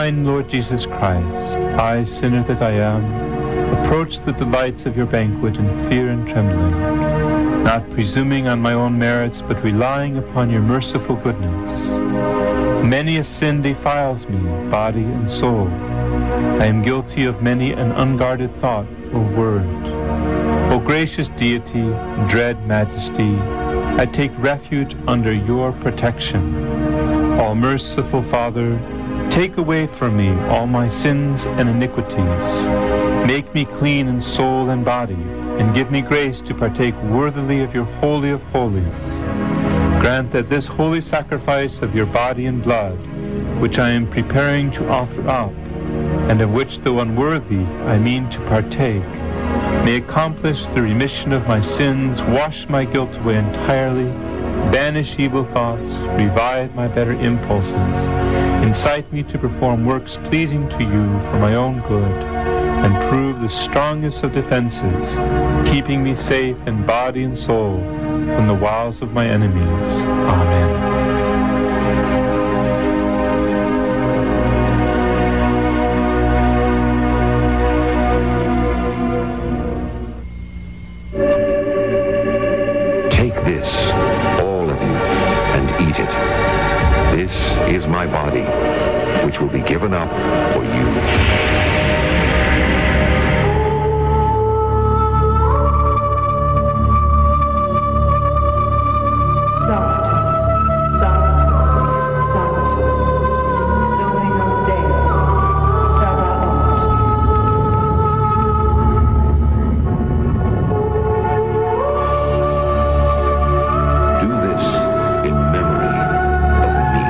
Divine Lord Jesus Christ, I, sinner that I am, approach the delights of your banquet in fear and trembling, not presuming on my own merits, but relying upon your merciful goodness. Many a sin defiles me, body and soul. I am guilty of many an unguarded thought or word. O gracious Deity, dread Majesty, I take refuge under your protection. All merciful Father, take away from me all my sins and iniquities. Make me clean in soul and body, and give me grace to partake worthily of your holy of holies. Grant that this holy sacrifice of your body and blood, which I am preparing to offer up, and of which, though unworthy, I mean to partake, may accomplish the remission of my sins, wash my guilt away entirely, banish evil thoughts, revive my better impulses, incite me to perform works pleasing to you for my own good, and prove the strongest of defenses, keeping me safe in body and soul from the wiles of my enemies. Amen. Take this, all of you, and eat it. This is my body, which will be given up for you. Sanctus, Sanctus, Sanctus, Dominus Deus, Sabaoth. Do this in memory of me.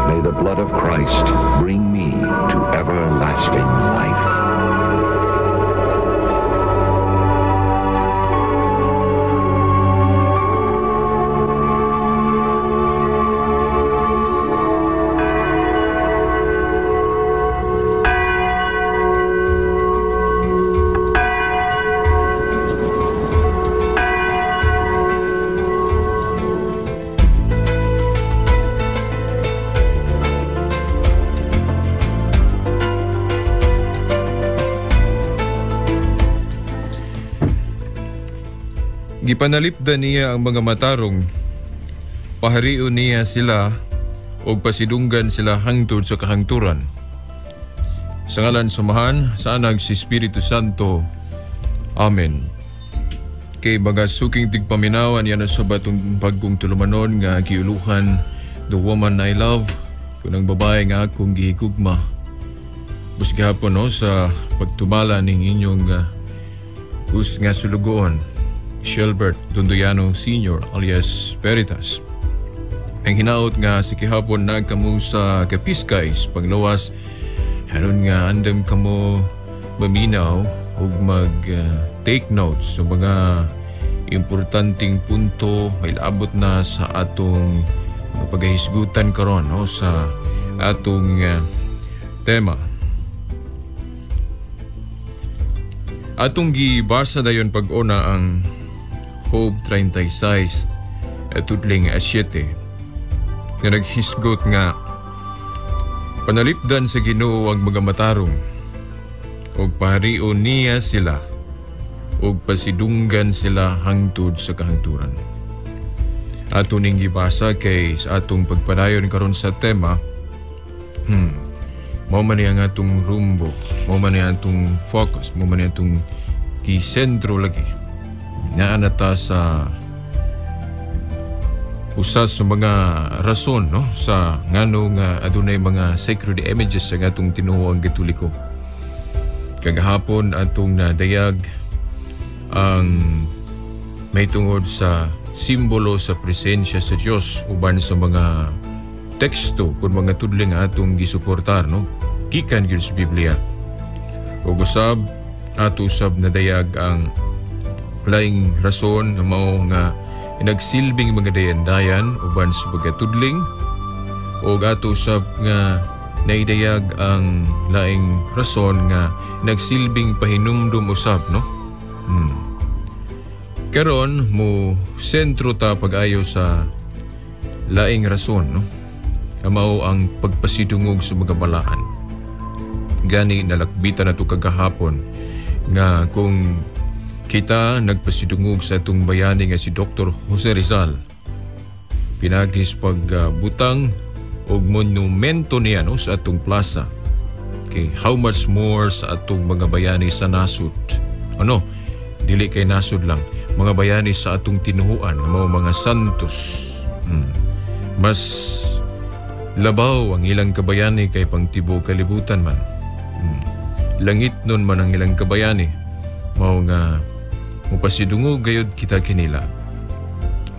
May the blood of Christ bring me to everlasting life. Gipanalipdan niya ang mga matarong, paharion niya sila og pasidunggan sila hangtod sa kahangturan. Sa ngalan sa Amahan, sa Anak, sa Espiritu Santo. Amen. Kay mga suking tigpaminawan yan sa batong bagong tulumanon nga giuluhan The Woman I Love, kunang babae nga akong gihigugma. Bus gihapon no, sa pagtumala ning inyong us nga sulugoon, Shelbert Dondoyano Sr. alias Veritas. Ang hinaot nga si kihapon nagkamo sa Kapiskay panglawas, haron nga andam kamo maminaw ug mag take notes sa mga importanteng punto may laabot na sa atong paghahisgutan karon no, sa atong tema. Atong gibasa dayon pag-una ang Job 36 tudling 7 nga naghisgot nga panalipdan sa Ginoo ang mga matarong ug paharion niya sila ug pasidunggan sila hangtod sa kahangturan. Ato ning gibasa kay sa atong pagpadayon karon sa tema, mao man ni ang atong rumbo, mao man ni ang atong focus, mao man ni atong gisentro lagi. Naa na ta sa usa sa mga rason no sa ngano nga adunay mga sacred images sa atong tinuoang Katoliko. Kagahapon atong nadayag ang may tungod sa simbolo sa presensya sa Dios uban sa mga teksto kun mga tudling atong gisuportar no gikan gyud sa Biblia. Ug usab Ato usab nadayag ang laing rason nga mao nga nagsilbing mga dayan-dayan uban sa pagkatudling, og ato usab nga naidayag ang laing rason nga nagsilbing pahinumdum usab, no? Karon mo sentro ta pag-ayo sa laing rason, no? Nga mao ang pagpasidungog sa mga balaan. Gani nalakbitan nato kagahapon nga kung kita nagpasidungog sa atong bayani nga si Dr. Jose Rizal pinagis pagbutang og monumento niya, no, sa atong plaza. Okay, how much more sa atong mga bayani sa nasud? Ano? Dili kay nasud lang, mga bayani sa atong tinuhuan, mao mga santos. Mas labaw ang ilang kabayani kay pangtibuok kalibutan man. Langit nun man ang ilang kabayani. Mao nga mupasidungog gayud kita kinila.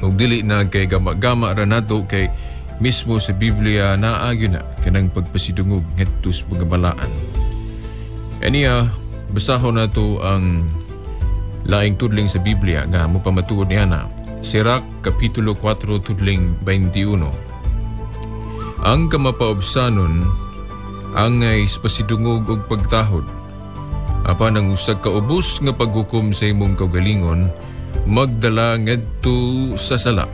Ug dili na kay gama-gama ra nato, kay mismo sa Biblia naa gyud na kanang pagpasidungog ngadto sa mga balaan. Aniya, basahon nato ang laing tudling sa Biblia nga mopamatuod niya na. Sirach Kapitulo 4 tudling 21. Ang kamapaubsanon angay pasidungog og pagtahod. Apan ang usa ka ubos nga paghukom sa imong kaugalingon magdala ngadto sa sala.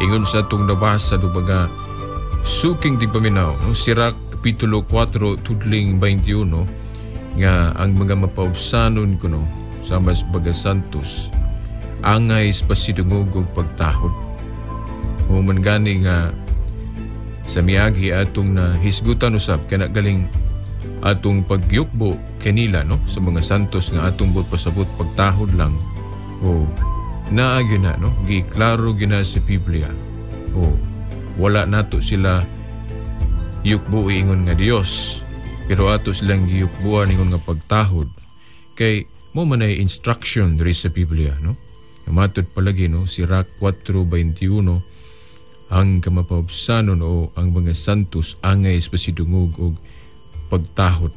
Ingon sa atong nabasa do mga suking tigpaminaw, no? Sirach Kapitulo 4 tudling 21 nga ang mga mapaubsanon kuno sama sa mga santos angay pasidungog og pagtahod. Human gani nga sa miagi atong nahisgutan usab kana galing atong pagyukbo kanila, no, sa mga santos nga atong buot pasabot pagtahod lang, o naa gyud na, no, giklaro gyud na sa Biblia, o wala nato sila yukbo ingon nga Dios, pero ato silang giyukbuan ingon nga pagtahod kay mo man ay instruction diri sa Biblia, no? Matud palagi, no, Sirach 4:21, ang kamapaubsanon o ang mga santos angay pasidungog og pagtahod.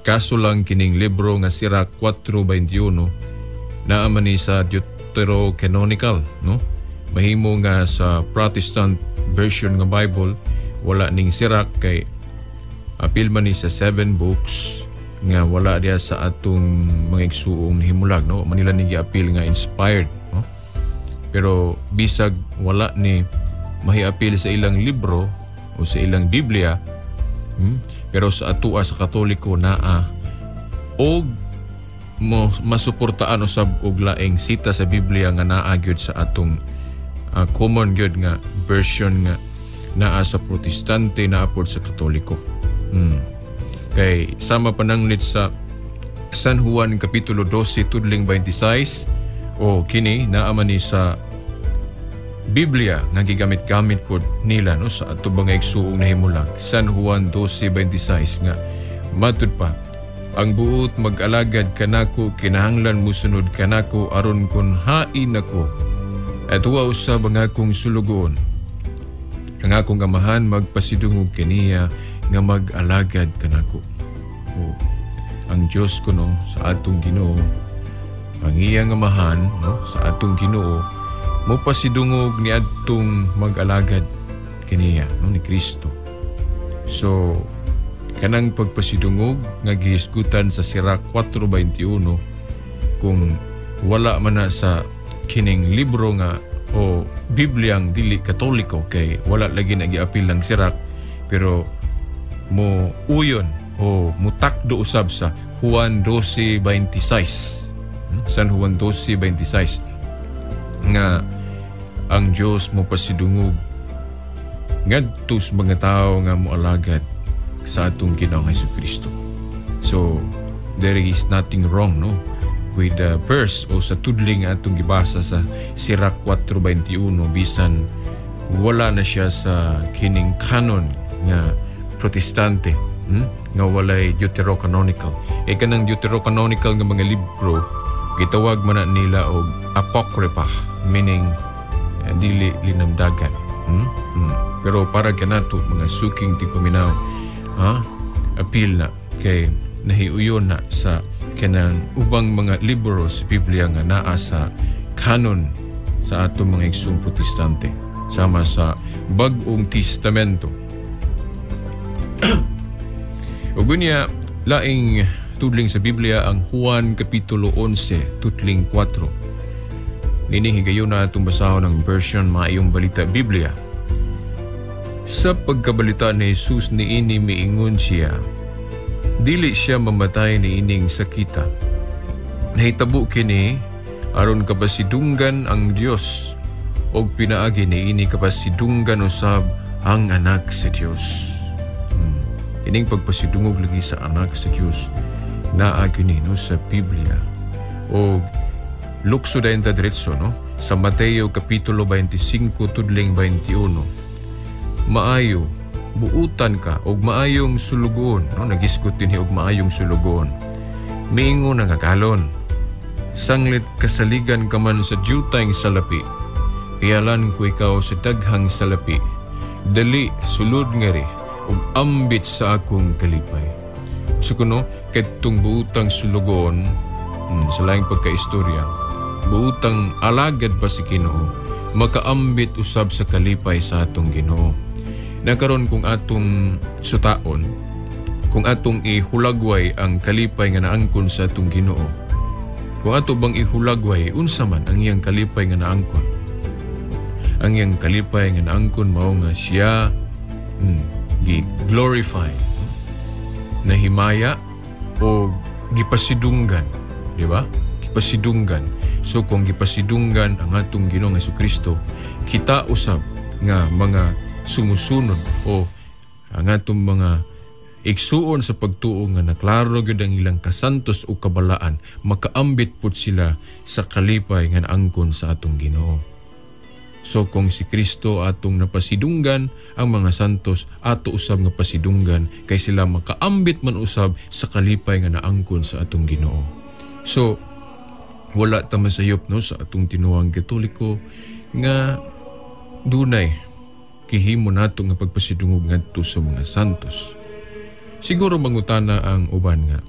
Kaso lang kining libro nga Sirach 4:21 naa man ni sa Deuterocanonical, no? Mahimo nga sa Protestant version nga Bible wala ning Sirach kay apil man ni sa 7 books nga wala diya sa atong mga igsuong himulag, no? Manila ni giapil nga inspired, no? Pero bisag wala ni mahiapil sa ilang libro o sa ilang Biblia, pero sa atua sa Katoliko naa og mo masuportaan usab og laing sita sa Biblia nga naa gyud sa atong common gyud nga version nga naa sa Protestante, naa pod sa Katoliko. Kay sama pananglit sa San Juan Kapitulo 12 tudling 26, o kini naa man ni sa Biblia nga gigamit-gamit pod nila, no, sa ato mga igsuong nahimulag. San Juan 12:26 nga matud pa, ang buot mag-alagad kanako kinahanglan musunod kanako aron kon hain ako at wa usab ang akong sulugoon. Ang akong Amahan magpasidungog kaniya nga mag-alagad kanako. O, ang Dios kuno sa atong Ginoo, ang iyang Amahan, no, sa atong Ginoo mopasidungog ni adtong mag-alagad kaniya, no, ni Kristo. So kanang pagpasidungog nga gihisgutan sa Sirach 4:21, kung wala man na sa kining libro nga o Bibliang dili Katoliko kay wala lagi nagiapil ang Sirach, pero mo uyon o mutakdo usab sa Juan 12:26. San Juan 12:26 nga ang Dios mo pasidungog ngadto sa mga tawo nga moalagad sa atong Ginoong Hesukristo. So there is nothing wrong, no, with the verse o sa tudling atong gibasa sa Sirach 4:21 bisan wala na siya sa kining canon nga Protestante, nga walay deuterocanonical. E kanang deuterocanonical nga mga libro gitawag man na nila og apocrypha, meaning dili linamdagan. Pero para kanato mga suking tigpaminaw, ha, appeal na kay Nahiuyon na sa kanang ubang mga libro sa Biblia nga naa sa canon sa atong mga igsoong Protestante, sama sa Bag-ong Testamento. Ug unya, laing tudling sa Biblia ang Juan Kapitulo 11, tutling 4. Nining higayon na atong basahon ang version Maayong Balita Biblia. Sa pagkabalita ni Jesus niini, miingon siya, "Dili siya mamatay niining sakita. Nahitabo kini aron kapasidunggan ang Dios og pinaagi niini kapasidunggan usab ang Anak sa Dios." Ining pagpasidungog lagi sa Anak sa Dios naa kini, no, sa Biblia. O lukso dayon ta diretso, no, sa Mateo Kapitulo 25 tudling 21. "Maayo, buutan ka og maayong sulugoon," no, nagisgot dinhi og maayong sulugoon. Miingon ang agalon, "Sanglit kasaligan ka man sa dyutayng salapi, piyalan ko ikaw sa daghang salapi. Dali, sulod ngari ug ambit sa akong kalipay." So kuno kadtong buutang sulugoon, sa laing pagkaistorya, buutang alagad ba si Ginoo, makaambit usab sa kalipay sa atong Ginoo. Nakaron kung atong sutaon, kung atong ihulagway ang kalipay nga naangkon sa atong Ginoo, kung ato bang ihulagway, unsa man ang iyang kalipay nga naangkon? Ang iyang kalipay nga naangkon mao nga siya gi-glorify, nahimaya o gipasidunggan, di ba? Gipasidunggan. So kung gipasidunggan ang atong Ginoong Kristo, kita usab nga mga sumusunod o ang atong mga igsuon sa pagtuo nga naklaro gyud ang ilang kasantos o kabalaan, makaambit pud sila sa kalipay nga naangkon sa atong Ginoo. So kung si Kristo atong napasidunggan, ang mga santos ato usab nga pasidunggan kay sila makaambit man usab sa kalipay nga naangkon sa atong Ginoo. So wala ta masayop, no, sa atong tinuang Katoliko nga dunay gihimo nato nga pagpasidungog ngadto sa mga santos. Siguro mangutana ang uban nga,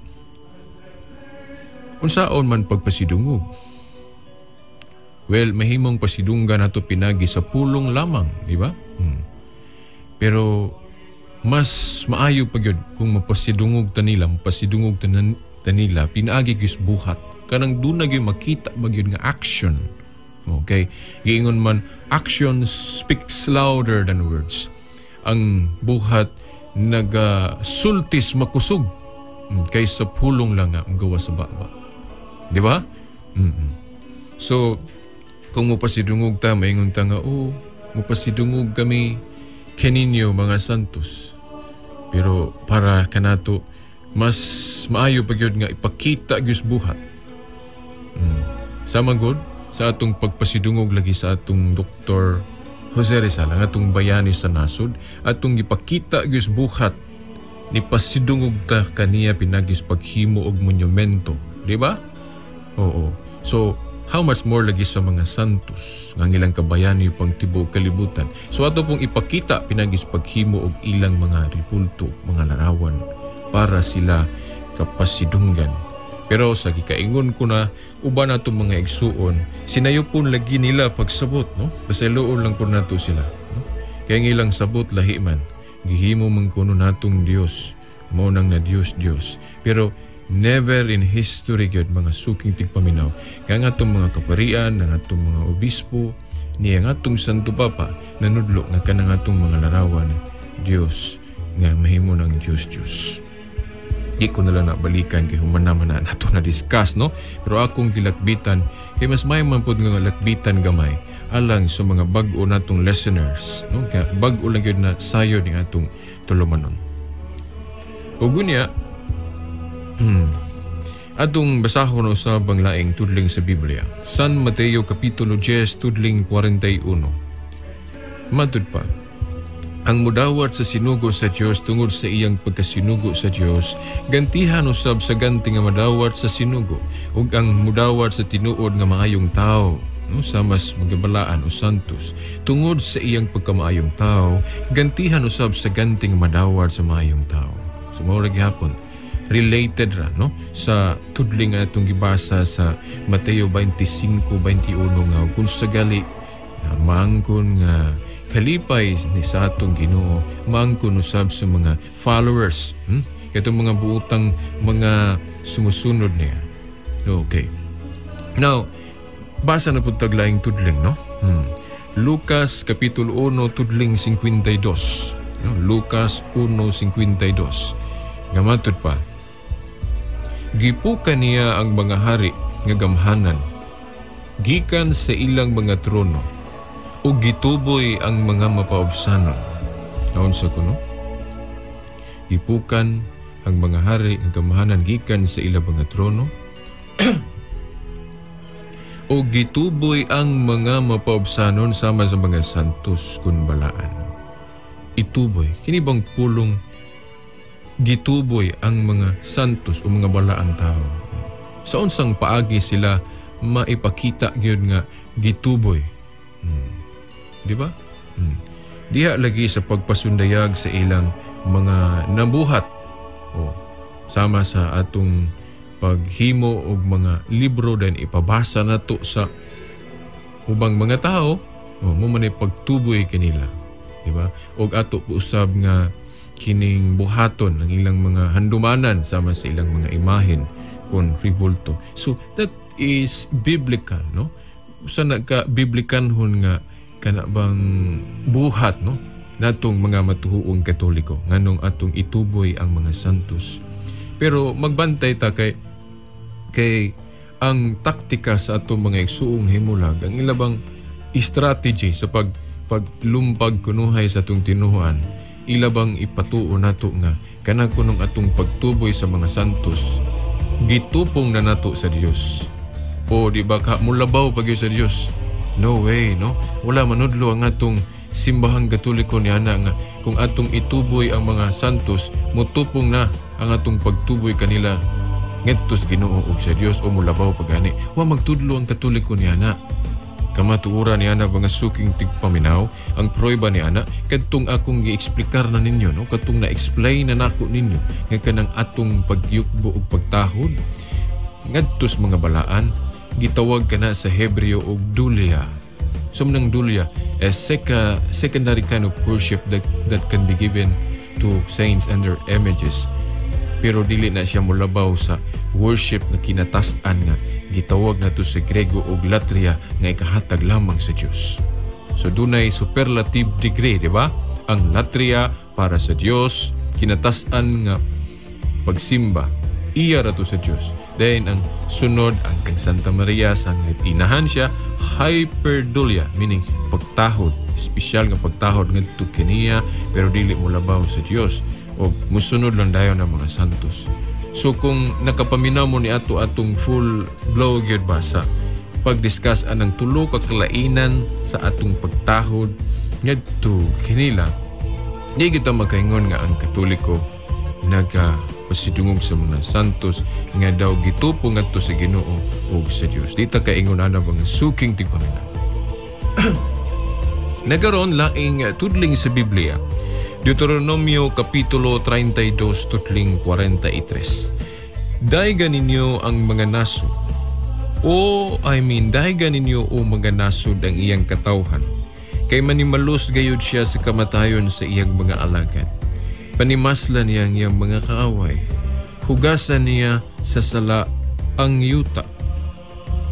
unsaon man pagpasidungog? Well, mahimong pasidunggan nato pinagi sa pulong lamang, di ba? Pero mas maayo pa gyud kung mapasidungog ta nila pinaagi gyud buhat. Kanang duna gyud makita ba gyud nga action. Okay? Giingon man, action speaks louder than words. Ang buhat nagasultis makusog kaysa pulong lang nga gawa sa baba. Di ba? So, kung mupasidungog ta, maingon ta nga, "Oh, mupasidungog kami kaninyo mga santos." Pero para kanato, mas maayo pa gyud nga ipakita gyud buhat. Sama gud sa atong pagpasidungog lagi sa atong Dr. Jose Rizal, ang atong bayani sa nasod, atong gipakita gyud buhat ni pasidungog ta kaniya pinagis paghimo og monumento, di ba? Oo. So, how much more lagi sa mga santos nga ang ilang kabayani pang tibuok kalibutan? So ato pong ipakita pinagis paghimo og ilang mga rebulto, mga larawan para sila kapasidunggan. Pero sa gikaingon ko na, uban nato mga igsuon, sinayopon lagi nila pagsabot, no? Pasayloon lang po nato sila, no? Kaya ang ilang sabot lahi man, gihimo man kuno natong Dios, mao nang na Dios Dios. Pero never in history gyud, mga suking tigpaminaw, kaya ang atong mga kaparian, ang atong mga obispo, niya ang atong Santo Papa, nanudlo nga kanang atong mga larawan, Dios, nga mahimo ng Dios Dios. Di ko na lang nabalikan kay human naman na nato na discuss, no? Pero akong gilakbitan, kay mas may man pod nga lakbitan gamay alang sa mga bag-o natong listeners, no? Kaya bag-o lang gyud na sayo ni atong tulumanon. Ug unya, atong basahon sa banglaing tudling sa Biblia. San Mateo Kapitulo 10 tudling 41. Matud pa, "Ang mudawat sa sinugo sa Dios tungod sa iyang pagkasinugo sa Dios, gantihan usab sa ganti nga madawat sa sinugo, ug ang mudawat sa tinuod nga maayong tawo," no, sa mas magabalaan o santos, "tungod sa iyang pagkamaayong tao, gantihan usab sa ganti nga madawat sa maayong tao." So mao ra gihapon Related ra, no, sa tudling nga atong gibasa sa Mateo 25:21 nga kung sagali maangkon nga kalipay ni sa atong Ginoo, maangkon usab sa mga followers, Katong mga buutang mga sumusunod niya. Okay. Now, basa na pud tag laing tudling, no? Lucas Kapitulo 1, tudling 52. No? Lucas 1:52. Nga matud pa, gipuka niya ang mga hari nga gamhanan gikan sa ilang mga trono ug gituboy ang mga mapaubsanon. Naunsa kuno? Gipukan ang mga hari nga gamhanan gikan sa ilang mga trono o gituboy ang mga mapaubsanon sama sa mga santos kun balaan. Ituboy. Kini bang pulong gituboy ang mga santos o mga balaang tao? Sa unsang paagi sila maipakita gyud nga gituboy? Di ba? Diha lagi sa pagpasundayag sa ilang mga nabuhat o sama sa atong paghimo og mga libro then ipabasa nato sa ubang mga tao, mo man pagtuboy kanila, di ba? Og ato po usab nga kining buhaton ang ilang mga handumanan sama sa ilang mga imahen kon ribulto. So that is biblical, no? Usa na ka biblikanhon nga kana bang buhat, no, natong mga matuhuong Katoliko nganong atong ituboy ang mga santos. Pero magbantay ta kay kay ang taktika sa atong mga igsuong himulag, ang ilabang strategy sa paglumpag kunuhay sa atong tinuhuan, ilabang ipatuo nato nga kana kunong atong pagtuboy sa mga santos gitupong na nato sa Dios. O di ba ka mulabaw pag sa Dios? No way, no? Wala manudlo ang atong simbahang Katoliko ni ana nga kung atong ituboy ang mga santos, mutupong na ang atong pagtuboy kanila ngadto sa Ginoo ug sa Dios o mulabaw pagani. Wa magtudlo ang Katoliko ni ana. Kamatuoran ni ana, mga suking tigpaminaw, ang prueba ni ana kadtong akong gi-eksplikar na ninyo, no, kadtong na-explain na nako ninyo nga kanang atong pagyukbo ug pagtahod ngadto sa mga balaan gitawag kana sa Hebreo og dulia. So nang dulia, a secondary kind of worship that can be given to saints and their images. Pero dili na siya mulabaw sa worship nga kinatas-an nga gitawag nato sa Grego og latria nga ikahatag lamang sa Dios. So dunay superlative degree, di ba? Ang latria para sa Dios, kinatas-an nga pagsimba, iya ra to sa Dios. Then ang sunod ang kang Santa Maria sa inahan siya, hyperdulia, meaning pagtahod, espesyal nga pagtahod ngadto kaniya pero dili molabaw sa Dios o musunod lang dayon ang mga santos. So kung nakapaminaw mo ni ato atong full blow gyud ba sa pag-discuss anang tulo ka kalainan sa atong pagtahod ngadto kanila, di kita makaingon nga ang Katoliko nagapasidungog sa mga santos nga daw gitupo ngadto sa Ginoo ug sa Dios. Di ta kaingon ana, mga suking tigpaminaw. Nagaron laing tudling sa Biblia. Deuteronomio Kapitulo 32 tutling 43. Daygan ninyo ang mga nasod. O I mean, daygan ninyo o mga nasod ang iyang katawhan. Kay manimalos gayud siya sa kamatayon sa iyang mga alagad. Panimasla niya ang iyang mga kaaway. Hugasan niya sa sala ang yuta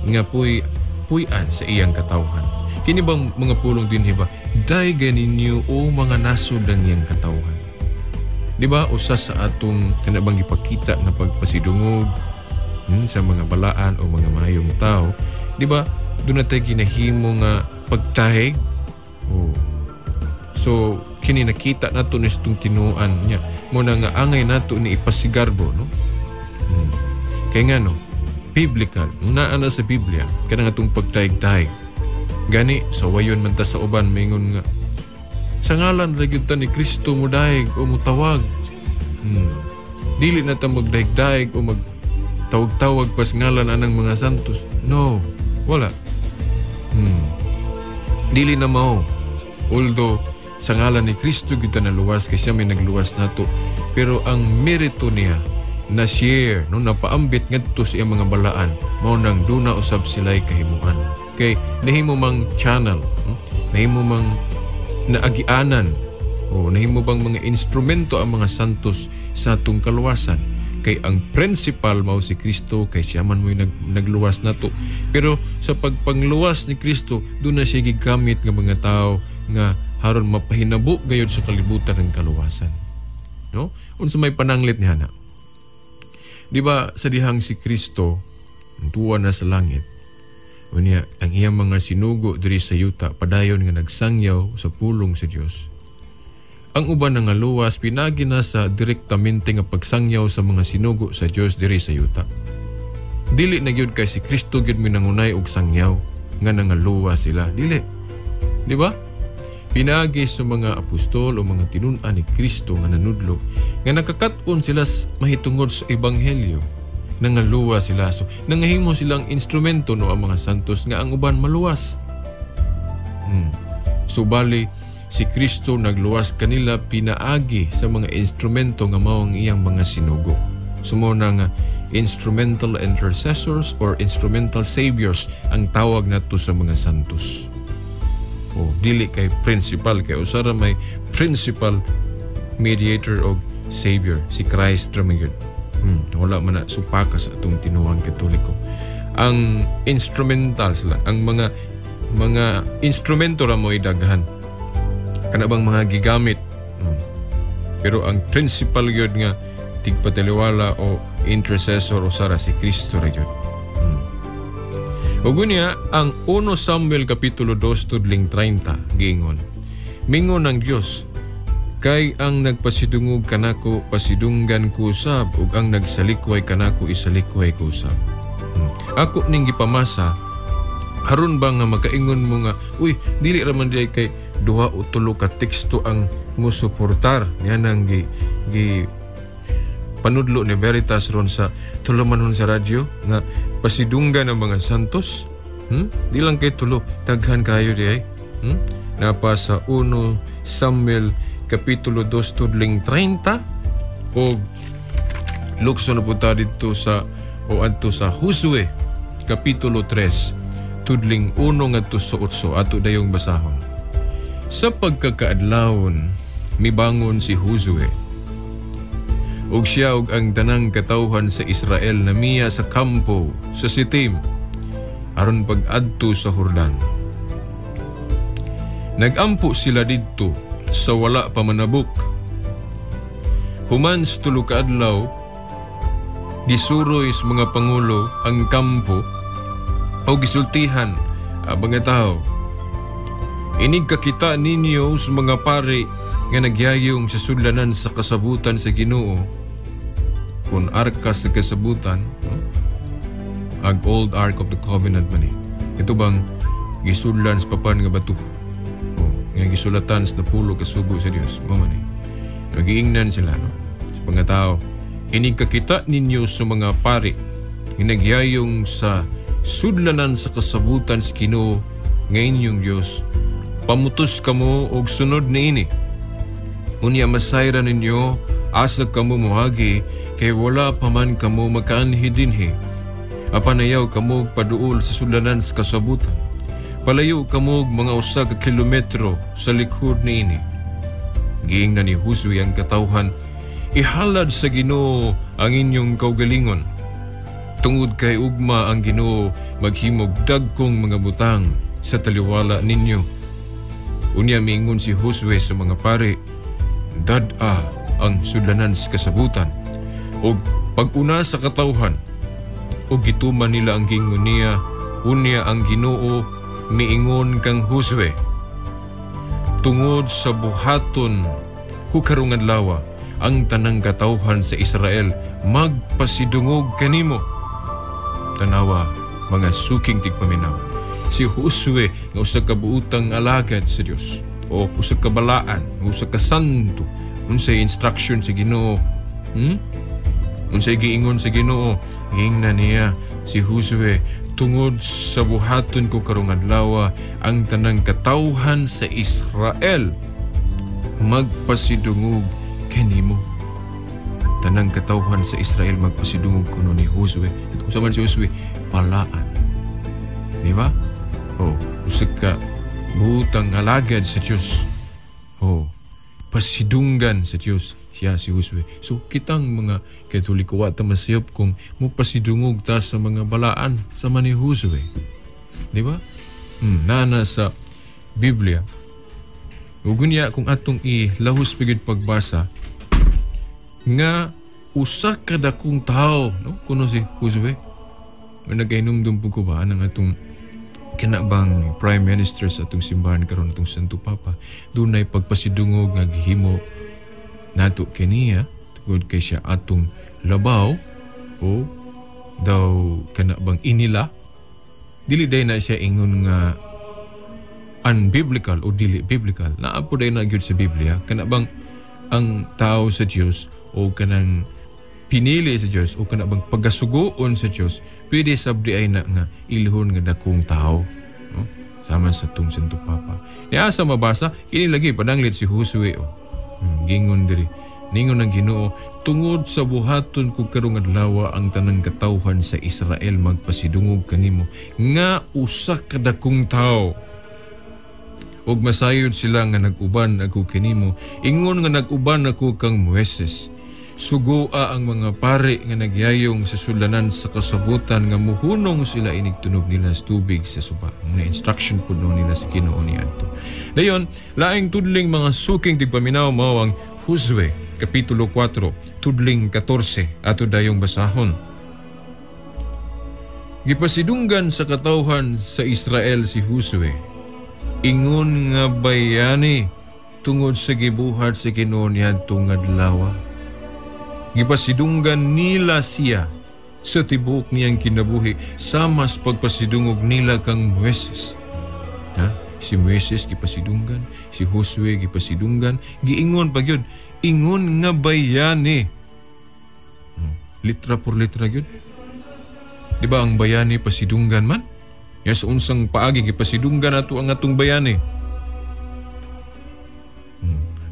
nga puy-an sa iyang katawhan. Kini bang mga pulong din hiba? Daygan ninyo o mga nasod ang iyang katawhan. Di ba usa sa atong kanabang ipakita nga pagpasidungog sa mga balaan o mga mahayong tao, di ba? Doon na tayo ginahimo nga pagtahig. Oh. So kini nakita nato ni itong tinuan niya. Muna nga angay nato ni ipasigarbo, no? Kaya nga no, biblical, naa na sa Biblia kanang atong pagtahig-tahig. Gani sa wayon man ta sa uban maingon nga sa ngalan ra gyud ta ni Kristo modayeg o mutawag. Dili na ta magdayeg-dayeg o magtawag-tawag pas ngalan anang mga santos. No, wala. Dili na mao. Although sa ngalan ni Kristo gyud ta naluwas kay siya may nagluwas nato, pero ang merito niya na share, no, napaambit ngadto sa iyang mga balaan, mao nang duna usab sila'y kahimuan kay nahimo mang channel, Nahimo mang naagianan o nahimo bang mga instrumento ang mga santos sa atong kaluwasan, kay ang principal mao si Kristo, kay siya man mo'y nagluwas nato. Pero sa pagpangluwas ni Kristo, doon na siya gigamit nga mga tao nga haron mapahinabo gayud sa kalibutan ng kaluwasan, no? Unsa may pananglit ni hana? Di ba sa dihang si Kristo tuwa na sa langit, unya ang iyang mga sinugo diri sa yuta padayon nga nagsangyaw sa pulong sa Dios. Ang uban nga luwas pinagi na sa direktamente nga pagsangyaw sa mga sinugo sa Dios diri sa yuta. Dili na gyud kay si Kristo gyud minangunay og sangyaw nga nangaluwas sila. Dili. Di ba? Pinagi sa mga apostol o mga tinun-an ni Kristo nga nanudlo nga nakakat-on sila mahitungod sa ebanghelyo, nangaluwas sila. So nangahimo silang instrumento, no, ang mga santos nga ang uban maluwas. So bali si Kristo nagluwas kanila pinaagi sa mga instrumento nga mao ang iyang mga sinugo. So mao na nga instrumental intercessors or instrumental saviors ang tawag nato sa mga santos. O dili kay principal, kay usara may principal mediator og savior, si Christ ra man gyud. Wala man na supaka sa atong tinuang Katoliko. Ang instrumental sila, ang mga instrumento ra mo'y daghan. Kana bang mga gigamit. Pero ang principal gyud nga tigpataliwala o intercessor usara si Kristo ra gyud. Ug unya ang 1 Samuel kapitulo 2 tudling 30 giingon. Mingon ang Dios, kay ang nagpasidungog kanako pasidunggan ko usab, ug ang nagsalikway kanako isalikway ko usab. Ako ning gipamasa haron ba nga makaingon mo nga uy dili ra man diay kay duha o tulo ka teksto ang musuportar niya nang gi panudlo ni Veritas ron sa tulumanon sa radyo nga pasidunggan ang mga santos. Di lang kay tulo, daghan kayo di ay. Napa sa 1 Samuel kapitulo 2 tudling 30 o lukso na punta dito sa o adto sa Josue kapitulo 3 tudling 1 ngadto sa 8, ato dayong basahon. Sa pagkakaadlawon mibangon si Josue ug siya ug ang tanang katawhan sa Israel na miya sa kampo sa Sitim aron pag-adto sa Jordan. Nagampo sila didto sa wala pa manabok. Human sa tulo ka adlaw, gisuroy sa mga pangulo ang kampo o gisultihan ang mga tao. Inig kakita ninyo sa mga pari nga nagyayong sa sudlanan sa kasabutan sa Ginoo, kun arka sa kasabutan, no? Ag old Ark of the Covenant man ni. Ito bang gisudlan sa papan nga bato? O, nga gisulatan sa napulo kasugo sa Dios, mao man ni. Nagiingnan sila, no? Sa mga tao, inig kakita ninyo sa mga pari nga nagyayong sa sudlanan sa kasabutan sa Ginoo nga inyong Dios, pamutos kamo og sunod niini. Unya masayra ninyo asa kamo moagi, kay wala pa man kamo makaanhi dinhi. Apan ayaw kamo paduol sa sudlanan sa kasabutan. Palayo kamo og mga usa ka kilometro sa likhod niini. Giingnan ni Josue ang katawhan, ihalad sa Ginoo ang inyong kaugalingon. Tungod kay ugma ang Ginoo maghimog dagkong mga butang sa taliwala ninyo. Unya miingon si Josue sa mga pari, dad-a ang sudlanan sa kasabutan og pag-una sa katawhan, og gituman nila ang giingon niya. Unya ang Ginoo miingon kang Josue, tungod sa buhaton ko karong adlaw, ang tanang katawhan sa Israel magpasidungog kanimo. Tanawa mga suking tigpaminaw, si Josue nga usa ka buutang alagad sa Dios o usa ka balaan, usa ka santo, unsay instruction sa Ginoo? Unsay giingon sa Ginoo? Giingnan niya si Josue, tungod sa buhaton ko karong adlaw, ang tanang katawhan sa Israel magpasidungog kanimo. Tanang katawhan sa Israel magpasidungog kuno ni Josue. At unsa man si Josue? Balaan. Di ba? Oh, usa ka buhutang alagad sa Dios. Oh, pasidunggan sa Dios siya si Josue. So kitang mga Katoliko, wa ta masayop kung mupasidungog ta sa mga balaan sama ni Josue. Di ba? Nana sa Biblia. Ug unya kung atong ilahos pagid pagbasa nga usa ka dakong tawo, no, kuno si Josue. May nagahinumdum po ko ba anang atong kinabang Prime Minister sa atong simbahan karon, atong Santo Papa, dunay pagpasidungog nga gihimo nato kaniya tungod kay siya atong labaw o daw kana bang inila. Dili day na siya ingon nga unbiblical o dili biblical. Naa po day na gyud sa Biblia kana bang ang tao sa Dios o kanang pinili sa Dios o kana bang pagasugoon sa Dios, pwede sabdi ay na nga ilhon nga dakong tao, no? Sama sa tung Santo Papa. Niya sa mabasa kini lagi pananglit si Josue, oh. Gingon diri, ningon ang Ginoo, tungod sa buhaton ko karong adlaw ang tanang katawhan sa Israel magpasidungog kanimo nga usa ka dakong tawo, ug masayod sila nga nag-uban ako kanimo ingon nga nag-uban ako kang Moises. Sugoa ang mga pari nga nagyayong sa sulanan sa kasabutan nga muhunong sila inig tunog nila sa tubig sa suba. Mga instruction po no nila sa Ginoo ni adto. Dayon, laing tudling, mga suking tigpaminaw, mao ang Josue Kapitulo 4, tudling 14, ato dayong basahon. Gipasidunggan sa katawhan sa Israel si Josue ingon nga bayani tungod sa gibuhat sa Ginoo niadtong adlaw. Gipasidunggan nila siya sa tibuok niyang kinabuhi sama sa pagpasidungog nila kang Moises. Ha? Si Moises gipasidunggan, si Josue gipasidunggan, giingon pa gyud, ingon nga bayani. Litra por litra gyud. Di ba ang bayani pasidunggan man? Yes, unsang paagi gipasidunggan ato ang atong bayani.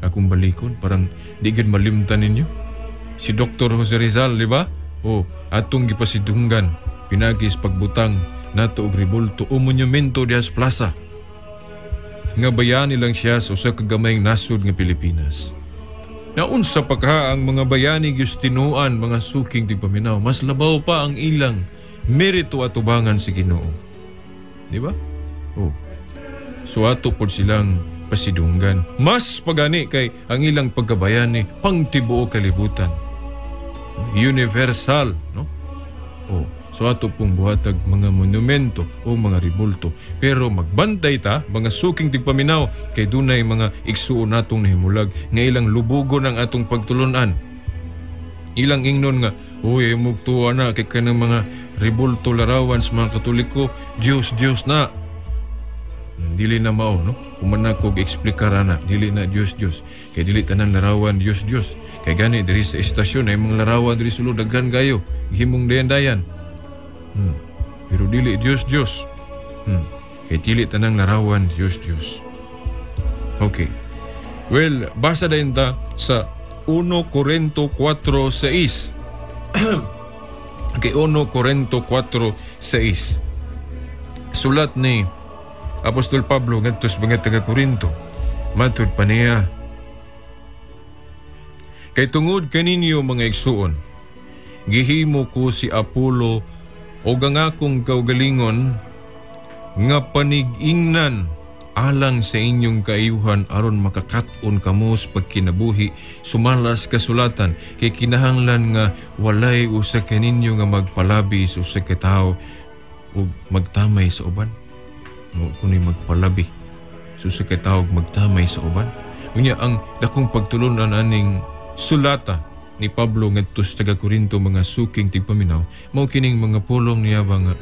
Akong balikon, parang di gyud malimtan ninyo. Si Dr. Jose Rizal, di ba? O, atong gipasidunggan, pinagis pagbutang nato og rebulto o monumento diha sa plaza. Nga bayani lang siya sa usa ka gamayng nasod nga Pilipinas. Naunsa pa ka ang mga bayani gistinuan, mga suking tigpaminaw, mas labaw pa ang ilang merito atubangan sa Ginoo. Di ba? Oh. So ato pod silang pasidunggan. Mas pagani kay ang ilang pagkabayani pangtibuo kalibutan. Universal, no? Oh. So ato pong buhatag mga monumento o mga ribulto. Pero magbantay ta, mga suking tigpaminaw, kay dunay mga igsuon natong nahimulag nga ilang lubugon ang atong pagtulunan. Ilang ingnon nga, uy, mugtuwa na kay kanang mga ribulto larawan sa mga Katoliko, Diyos, Diyos na. Dili na mao, no? Kumana ko eksplikar na, dili na Diyos, Diyos. Kay dili tanan larawan Diyos, Diyos. Kay gani diri sa estasyon ay mga larawan diri sulod daghan kayo, himong dayan-dayan. Pero dili Diyos, Diyos. Kay dili tanang larawan Diyos, Diyos. Okay. Well, basa dayon ta sa 1 Corinto 4:6. Okay, 1 Corinto 4:6. Sulat ni Apostol Pablo ngadto sa mga taga-Korinto. Matud pa niya, kay tungod kaninyo mga igsuon, gihimo ko si Apollo og ang akong kaugalingon nga panig-ingnan alang sa inyong kaayuhan aron makakat-on kamo sa pagkinabuhi sumalas kasulatan, kay kinahanglan nga walay usa kaninyo nga magpalabi sa usa ka tawo ug magtamay sa uban. Mo kuno'y magpalabi sa usa ka tawo ug magtamay sa uban. Unya ang dakong pagtulunan aning sulata ni Pablo ngadto sa taga-Korinto, mga suking tigpaminaw, mao kining mga pulong niya ba nga,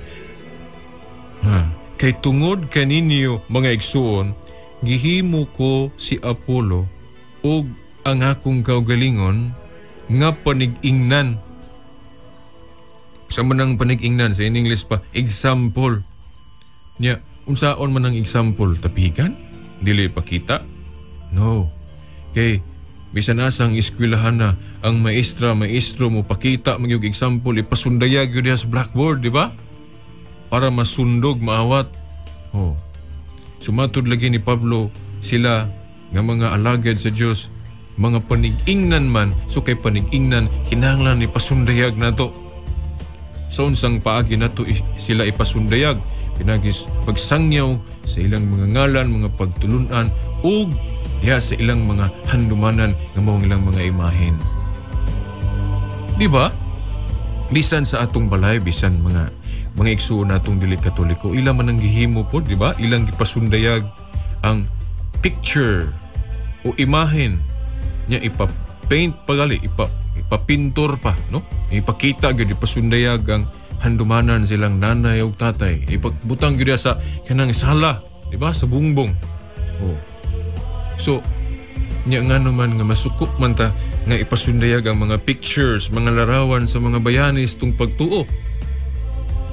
ha, kay tungod kaninyo mga igsuon, gihimo ko si Apollo ug ang akong kaugalingon nga panig-ingnan. Sa manang panig-ingnan, sa in English pa, example. Nya, unsaon man ang example? Tapikan? Dili pa kita? No. Kay Bisan asa ang eskwelahan na ang maestra, maestro mo pakita man yung example, ipasundayag yun diha sa blackboard, di ba? Para masundog, maawat. Oh. Sumatod lagi ni Pablo, sila nga mga alagad sa Dios, mga panig-ingnan man, so kay panig-ingnan, kinahanglan ni pasundayag nato. Sa unsang paagi nato sila ipasundayag, pinagis pagsangyaw sa ilang mga ngalan, mga pagtulunan, ug diha sa ilang mga handumanan nga mao ang ilang mga imahen. Di ba? Bisan sa atong balay, bisan mga igsuon natong dili Katoliko, ila man ang gihimo po, di ba? Ilang gipasundayag ang picture o imahen niya, ipa-paint pa gali, ipapintor pa, no? Ipakita gyud, ipasundayag ang handumanan silang nanay ug tatay. Ipabutang gyud sa kanang sala, di ba? Sa bungbong. Oh. So, nya nga naman nga masuko man ta nga ipasundayag ang mga pictures, mga larawan sa mga bayanis tung pagtuo.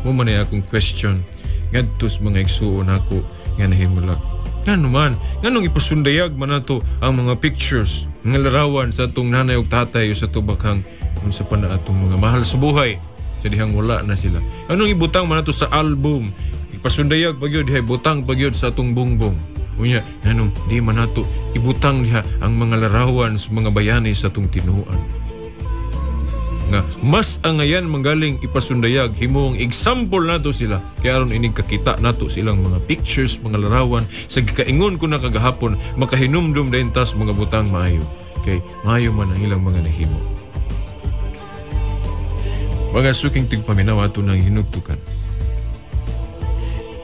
Mo man ay akong question ngadto sa mga igsuon nako nga nahimulag. Nga naman, nganong ipasundayag man nato ang mga pictures, mga larawan sa atong nanay ug tatay o sa tubakhang unsa pa na atong mga mahal sa buhay sa dihang wala na sila. Anong ibutang man nato sa album? Ipasundayag pa gyud diha, ibutang pa gyud sa atong bungbong. Unya, nganong di man nato ibutang diha ang mga larawan sa mga bayani sa atong tinuan? Nga mas angayan manggaling ipasundayag, himong example nato sila kay aron inig kakita nato silang mga pictures, mga larawan sa gikaingon ko na kagahapon, makahinumdum dayon tas mga butang maayo kay maayo man ang ilang mga nahimo. Mga suking tigpaminaw, ato nang hinugtukan.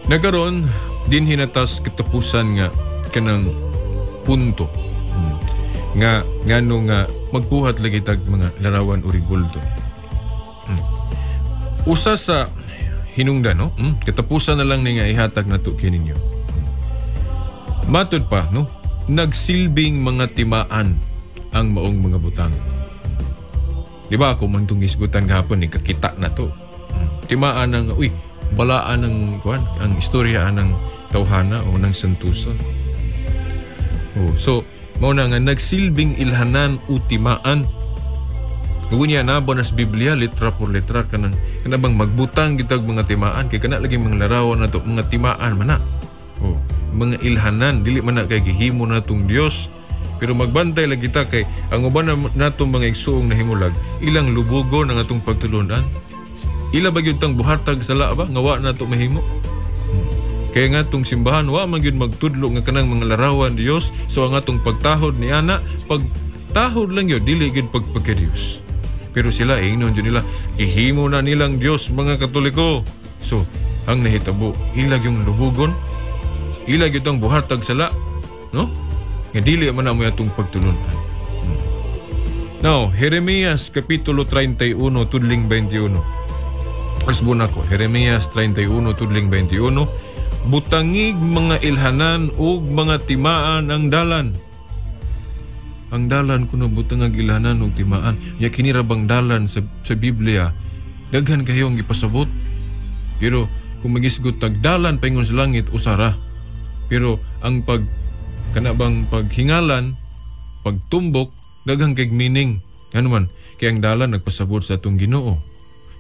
Nagaron din hinatas katapusan nga kanang punto nga ngano nga magbuhat lagi tag mga larawan o rigulto. Usa sa hinungdan, no? Katapusan na lang ni nga ihatag nato kininyo. Matud pa, no? Nagsilbing mga timaan ang maong mga butang. Di ba ako man tong hisgutan gahapon ni kakita na to. Timaan ang uy, balaan ang kuan, ang istorya ang tawhana o ng santusa. Oh, so mao na nga nagsilbing ilhanan o timaan. Unya na ba nas Biblia litra por letra kanang kanabang magbutang gitag mga timaan kay kana lagi mga larawan nato mga timaan man na. Oh, mga ilhanan dili man na kay gihimo natong Dios. Pero magbantay lagi ta kay ang uban natong mga igsuong nahimulag ilang lubugo ng atong pagtulunan. Ila ba gyud tang buhatag sala ba nga wa nato mahimo? Kaya nga atong simbahan wa man gyud magtudlo nga kanang mga larawan Dios, so ang atong pagtahod ni ana pagtahod lang gyud, dili gyud pagpagka-Dios. Pero sila ingnon jud nila gihimo na nilang Dios mga Katoliko. So ang nahitabo ila gyung lubugon, ila gyud ang buhatag sala, no? Nga dili man na mo atong pagtulunan. Now, Jeremias kapitulo 31 tudling 21. Asbon ako, Jeremias 31 tudling 21. Butangig mga ilhanan ug mga timaan ang dalan. Ang dalan kuno butangag ilhanan ug timaan. Nya kini ra bang dalan sa Biblia? Daghan kayo ang gipasabot. Pero kung magisgot tag dalan paingon sa langit usara. Pero ang pag kana bang paghingalan, pagtumbok, daghang kay meaning. Ano man, kay ang dalan nagpasabot sa atong Ginoo.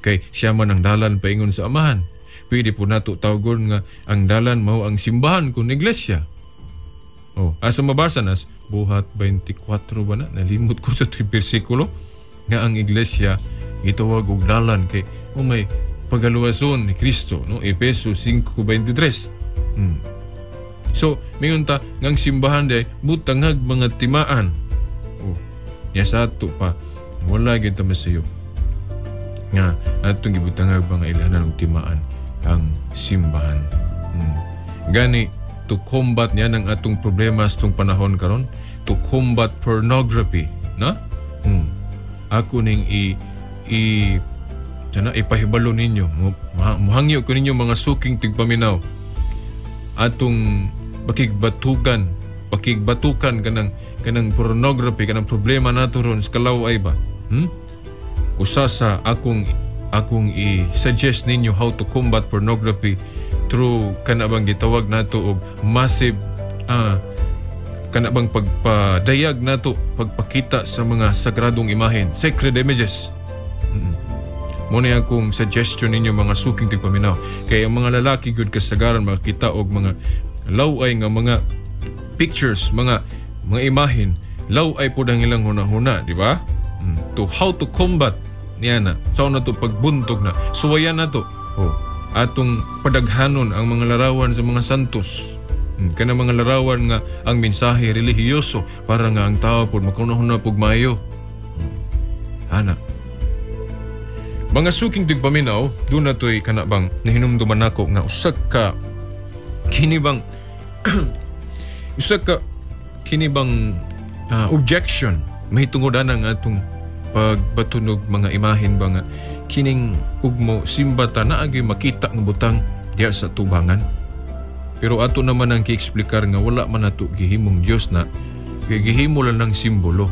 Kay siya man ang dalan paingon sa Amahan. Pwede po nato tawgon nga ang dalan mao ang simbahan kun iglesia. Oh, asa mabasa nas Buhat 24 ba na? Nalimot ko sa tuwing bersikulo nga ang iglesia gitawag og dalan kay oh may pagaluwason ni Kristo, no? Efeso 5:23. So, mingon ta ngang simbahan day butangag mga timaan. Oh, nya sa ato pa wala gyud ta masayop nga atong gibutangag mga ilhanan og timaan ang simbahan. Gani to combat niya ng atong problema sa itong panahon karon, to combat pornography, na? Ako ning i sana ipahibalo ninyo, muhangyo ko ninyo mga suking tigpaminaw. Atong pakigbatukan kanang pornography, kanang problema nato ron sa kalaway ba? Usa sa akong i-suggest ninyo how to combat pornography through kana bang gitawag nato og massive kana bang pagpadayag nato, pagpakita sa mga sagradong imahen, sacred images. Mo na akong suggestion ninyo, mga suking tigpaminaw. Kay ang mga lalaki gyud kasagaran makakita og mga laway nga mga pictures, mga imahen, laway pod ang ilang hunahuna, di ba? To how to combat niya na. Sao na to pagbuntog na. Suwayan na to. Oh, atong padaghanon ang mga larawan sa mga santos. Kana mga larawan nga ang mensahe relihiyoso para nga ang tao pod makahuna-huna pug maayo. Ana. Mga suking tigpaminaw, doon na to'y kana bang nahinumduman nako nga usa ka kini bang usa ka kini bang objection mahitungod ana nga atong pagbatunog mga imahen ba nga kining ugmo simba ta naa gyud makita nga butang diha sa tubangan. Pero ato naman ang gieksplikar nga wala man nato gihimong Dios na, gihimo lang ng simbolo.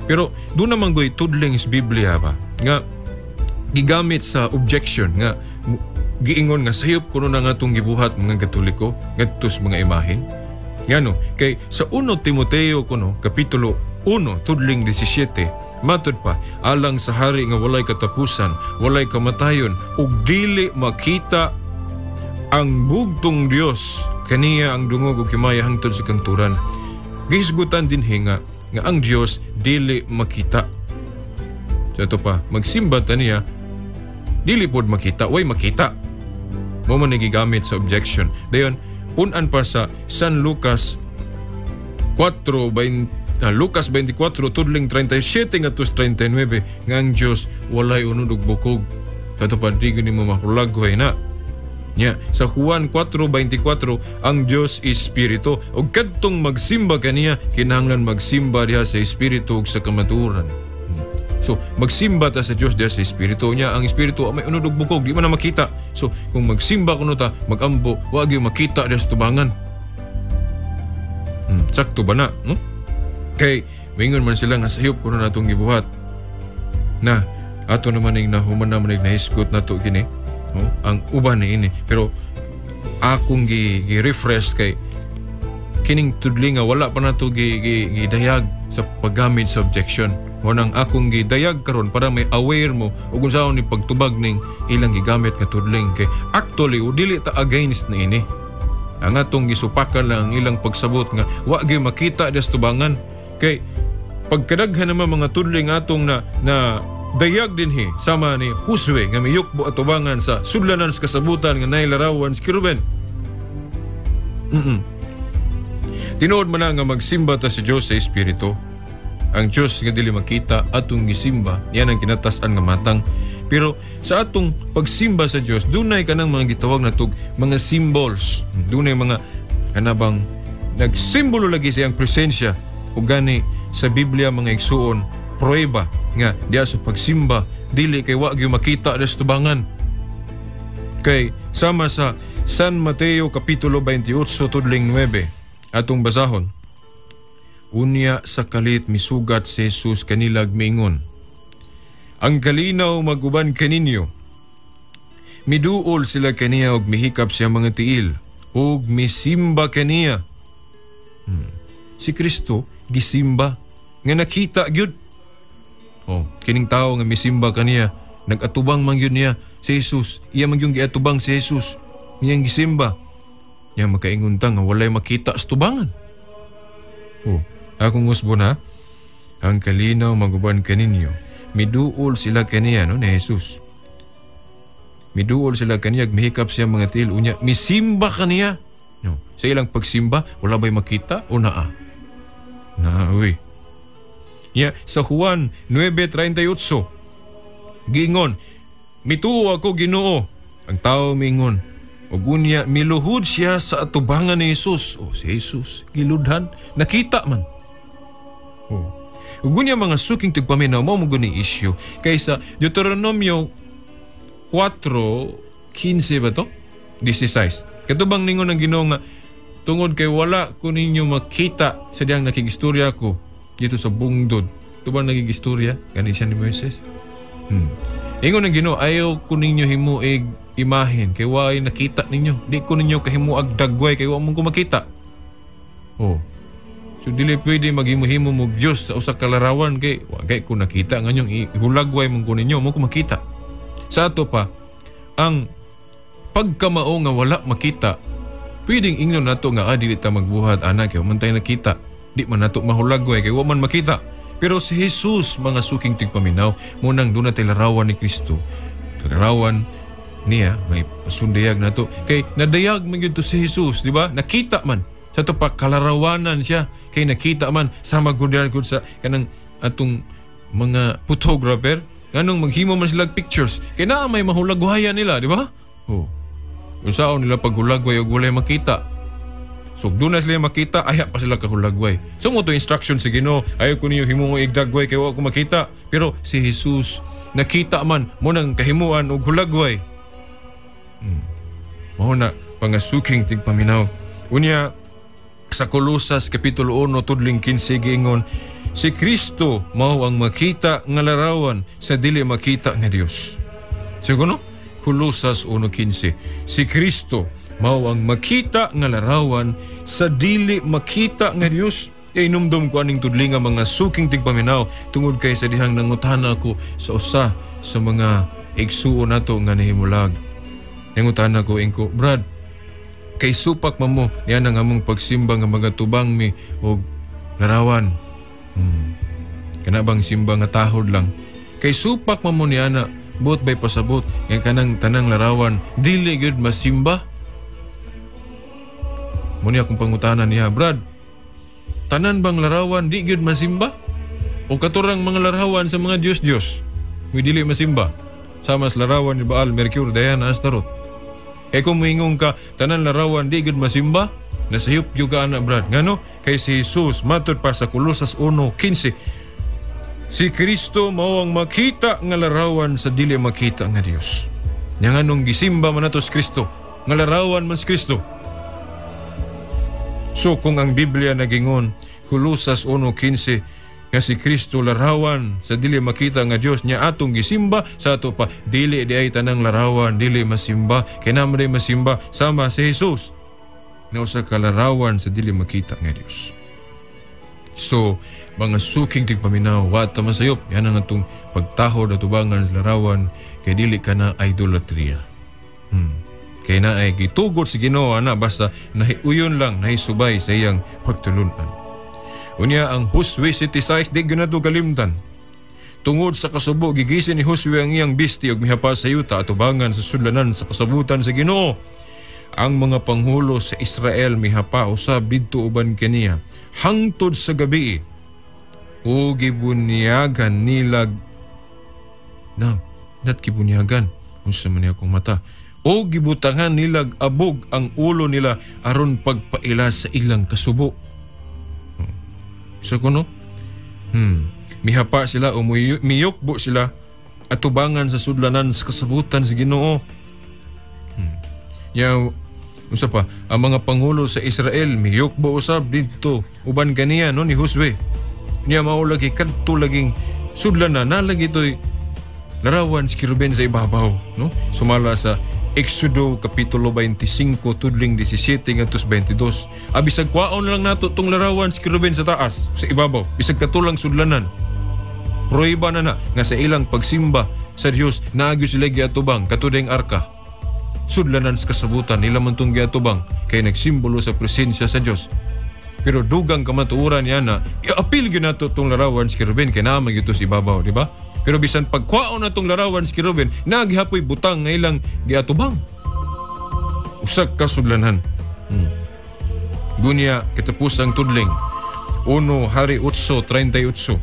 Pero doon naman goy tudling sa Biblia ba nga gigamit sa objection nga giingon nga sayop kuno na nga atong gibuhat mga Katoliko ngadto sa mga imahen. Ngano kay sa 1 Timoteo kuno kapitulo 1 tudling 17 matud pa, alang sa hari nga walay katapusan, walay kamatayon ug dili makita, ang bugtong Dios, kaniya ang dungog ug himaya hangtod sa kangturan. Gihisgutan dinhi nga nga ang Dios dili makita. So ito pa, magsimba ta niya dili pod makita, way makita. Mo man ni gigamit sa objection. Dayon punan pa sa San Lucas 4 20, Lucas 24 tudling 37 ngadto sa 39 nga ang Dios walay unod ug bukog. Kato pa di gani mo makulagway na. Nya, sa Juan 4:24 ang Dios espiritu ug kadtong magsimba kaniya kinahanglan magsimba diha sa espiritu ug sa kamatuoran. So magsimba ta sa Dios diha sa espiritu niya, ang espiritu may unod ug bukog, di man na makita. So kung magsimba kuno ta, magambo, wa gyud makita diha sa tubangan. Sakto ba na, no? Kay mingon man sila nga sayop kuno natong gibuhat. Na ato naman ning nahuman naman ning nahisgot nato kini. Oh, ang uban ni ini, pero akong gi-refresh kay kining tudli nga wala pa nato gidayag sa paggamit sa objection. Mo nang akong gidayag karon para may aware mo ug unsaon ni pagtubag ning ilang gigamit nga tudling, kay actually o dili ta against ni ini. Ang atong gisupakan lang ang ilang pagsabot nga wa gyud makita des tubangan, kay pagkadaghan naman mga tudling atong na dayag dinhi sama ni Josue nga miyukbo atubangan sa sudlanan sa kasabutan nga nailarawan si Kiruben. Tinuod man na nga magsimba ta sa Dios sa espiritu. Ang Dios nga dili makita atong gisimba, yan ang kinatas-an nga matang. Pero sa atong pagsimba sa Dios, dunay kanang mga gitawag natog mga symbols. Dunay mga kanabang nagsimbolo lagi sa iyang presensya. Ug gani sa Biblia mga igsuon, prueba nga diha sa pagsimba dili kay wa gyud makita sa tubangan. Kay sama sa San Mateo kapitulo 28 tudling 9 atong basahon. Unya sa kalit misugat si Jesus kanilag miingon, ang kalinaw maguban kaninyo. Miduol sila kaniya og mihikap siya mga tiil ug misimba kaniya. Si Kristo gisimba nga nakita gyud. Oh, kining tawo nga misimba kaniya, nag-atubang man gyud niya si Jesus. Iya man gyud giatubang si Jesus. Iyang gisimba. Nya makaingon ta nga walay makita sa tubangan. Oh, akong usbon ha. Ang kalinaw maguban kaninyo. Miduol sila kaniya no ni Jesus. Miduol sila kaniya, mihikap siya mga tiil unya misimba kaniya. No, sa ilang pagsimba wala bay makita o naa? Naa uy. Ya, sa Juan 9:38 giingon, mituo ako Ginoo. Ang tao miingon, ug unya miluhod siya sa atubangan ni Jesus. O si Jesus giludhan, nakita man. O ug unya mga suking tigpaminaw, mao mo guni issue kaysa Deuteronomio 4:15 ba to? 16. Katubang ningon ang Ginoo nga tungod kay wala ko ninyo makita sa diyang nakigistorya ko dito sa bungdod. Ito ba nagigistorya? Gani siya ni Moises? Ingon ang Ginoo, ayaw ko ninyo himuig imahin kay way nakita ninyo. Di ko ninyo kahimuag dagway kay wa mo ko makita. Oh. So dili pwede maghimo-himo mo Dios sa usa ka larawan kay wa kay ko nakita nganyong ihulagway man ko ninyo mo ko makita. Sa ato pa ang pagkamao nga wala makita, pwedeng ingnon nato nga dili ta magbuhat ana kay man tay nakita, di man nato mahulagway kay wa man makita. Pero si Jesus, mga suking tigpaminaw, munang doon natin larawan ni Kristo. Larawan niya may pasundayag nato kay nadayag man gyud to si Jesus, di ba? Nakita man. Sa ato pa kalarawanan siya kay nakita man sama gud sa kanang atong mga photographer nganong maghimo man sila pictures kay naa may mahulagwayan nila, di ba? Oh. Unsaon nila paghulagway og walay makita? So doon na sila makita, aya pa sila kahulagway. So mo to instruction sa Ginoo, ayaw ko ninyo himong igdagway kay wa ko makita. Pero si Jesus nakita man mo nang kahimuan og hulagway. Mao na pangasuking tigpaminaw. Unya sa Kolosas Kapitulo 1 tudling 15 giingon, si Kristo mao ang makita nga larawan sa dili makita nga Dios. Siguro no? Kolosas 1:15. Si Kristo mao ang makita nga larawan sa dili makita nga Dios. E inumdum ko aning tudlinga mga suking tigpaminaw tungod kay sa dihang nangutana ko sa usa sa mga igsuon nato nga nahimulag. Nangutana ko ingko, Brad, kay supak mamo niya ang among pagsimba nga mga tubang mi og larawan. Kana bang simba nga tahod lang. Kay supak mamo niya na buot bay pasabot nga kanang tanang larawan dili gyud masimba. Muna akong pangutana niya, Brad, tanan bang larawan di gyud masimba? O katurang mga larawan sa mga Diyos-Diyos may dili masimba? Sama sa larawan ni Baal, Mercure, Diana, Astaroth. E kung moingon ka, tanan larawan di gyud masimba, nasayop gyud ka ana, Brad. Ngano? Kay si Jesus, matud pa sa Kolosas 1:15, si Kristo mao ang makita nga larawan sa dili makita nga Dios. Nya nganong gisimba man nato si Kristo, nga larawan man si Kristo. So kung ang Biblia nagingon, Kolosas 1:15, nga si Kristo larawan sa dili makita nga Dios nya atong gisimba, sa ato pa dili di ay tanang larawan dili masimba, kay naman di masimba sama si Jesus na usa ka larawan sa dili makita nga Dios. So mga suking tigpaminaw, wa ta masayop yan ang atong pagtahod at tubangan sa larawan kay dili ka na idolatria. Kay na ay gitugot si Ginoo ana basta nahiuyon lang, nahisubay sa iyang pagtulunan. Unya ang Josue 7:6 di gyud nato kalimtan. Tungod sa kasubo gigisin ni Josue ang iyang bisti ug mihapa sa yuta atubangan sa sudlanan sa kasabutan sa Ginoo. Ang mga panghulo sa Israel mihapa usab didto uban kaniya hangtod sa gabi o gibunyagan nila na nat gibunyagan unsa man niya akong mata o gibutangan nila abog ang ulo nila aron pagpaila sa ilang kasubo. So kuno, mihapa sila o miyukbo sila atubangan sa sudlanan sa kasabutan sa Ginoo. Ya, unsa pa ang mga pangulo sa Israel miyukbo usab didto uban kaniya no ni Josue. Niya mao lagi kadto laging sudlanan na lagi toy larawan si Kerubin sa ibabaw, no? Sumala sa Exodo Kapitulo 25 tudling 17 ngadto 22. Abisag kwaon lang nato tong larawan si Kerubin sa taas, sa ibabaw, bisag katulang sudlanan. Proiba na na nga sa ilang pagsimba sa Dios naagyo sila giatubang katudeng arka. Sudlanan sa kasabutan nila man tong giatubang kay nagsimbolo sa presensya sa Dios. Pero dugang kamatuoran niya na iapil gyud nato tong larawan si Kerubin kay naa man gyud to sa ibabaw, di ba? Pero bisan pagkuwaon na tong larawan si Kerubin, naghapoy butang nga ilang giatubang. Usa ka sudlanan. Gunya katapos ang tudling 1 Hari 8:38.